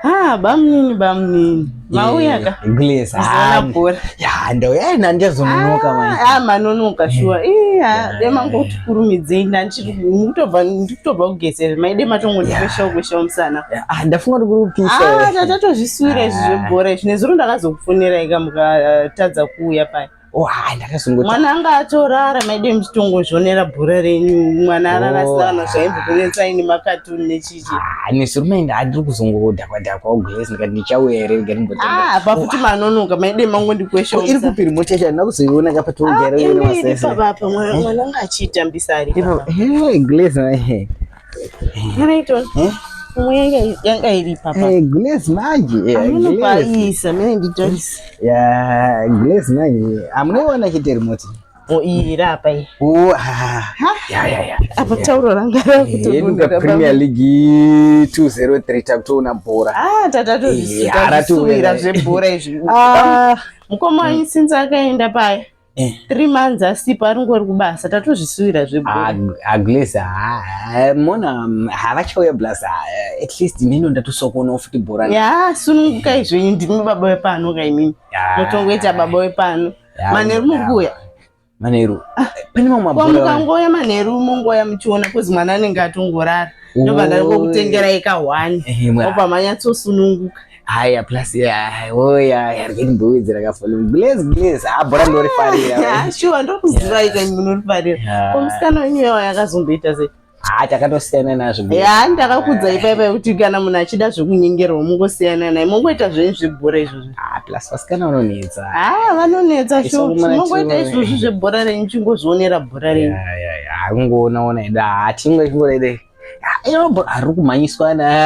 Ah, bamunini bamunini. Mauya ka. Glaze. Kuzoona bhora. Ya, ndauya ndandizononoka manje. Ah, manonoka shuwa. Iya, dai mangotikurumidzei ndandichiri ndikutobva ndikutobva kugezera. Maide matongondikweshawo kweshawo musana. Ah, ndafunga kuti kuri kupisa. Ah, tatatozvisuwira izvi zvebhora izvi. Nezuro ndakazokufonerai ka mukatadza kuuya paya. Oh, ah, ndakazongoti Mwana anga atorara maide muchitongozvionera bhora renyu. Mwana arara Oh, asina kana zvaimbokunetsai nemakatuni nechichi. ah, nezuro mai ndandiri kuzongodhakwa dhakwa glaze ndikati ndichauya here ndikati ndimbotenga. Ah, pafuti manonoka maide mangondikweshawo Iri musana. kupi remote yacho handina kuzoiona ka patogara Ah, ione iri masese. papa mwana mwana anga achiitambisa ari papa. Hey, glaze mai. Mwana Eh? Imwe yanga yanga iri papa. Hey, glaze manje. Eh, glaze. Anopaisa mene nditarisa. Ya, glaze manje. Amunoiona chete remote. O iyi iri apa iyi. Oh, ah. Ya, ya, ya. Apa tauro ranga Yedu ka Premier rakutodonhera. League 203 takutoona bhora. Ah, Eh, tatatozvisuwira haratuwira. zvebhora izvi. Ah. Mukoma wenyu since akaenda paya. Eh. 3 months asipo aringori kubasa tatozvisuwira zvebhora. Aglaze mona havachauya plus at least neno ndatosokuonawo futi bhora. Ya, sunungukai zvenyu ndimi baba wepano kaimimi. Mutongoita baba wepano. Manheru muri kuuya. Manheru pane mamwe Ko mabhora. mukangoya manheru mongoya muchiona cause mwana anenge atongorara. Ndobva ndangokutengerai kahwani. Eh, Obva manyatsosununguka. Haya plus oya yariketimbowedzera kavolume glaze glaze ha bhora ndorifarira. Shuwa ndokuzivai kai munorifarira. Ko musikana wenyu yawo yakazomboita sei? Ha takatosiyana nazvo. Ya ndakakudza ipaipai kuti kana munhu achida zvekunyengerwa mungosiyana naye mongoita zvenyu zvebhora izvozvo. Ah, plus vasikana vanonetsa. Ah, vanonetsa Isa shuwa. kumana Mongoita tiwe. izvozvo zvebhora renyu chingozvionera bhora renyu. Ya ya ya kungoona ona ida hatingwe chingora ide. Iro bhora ari kumhanyiswa na.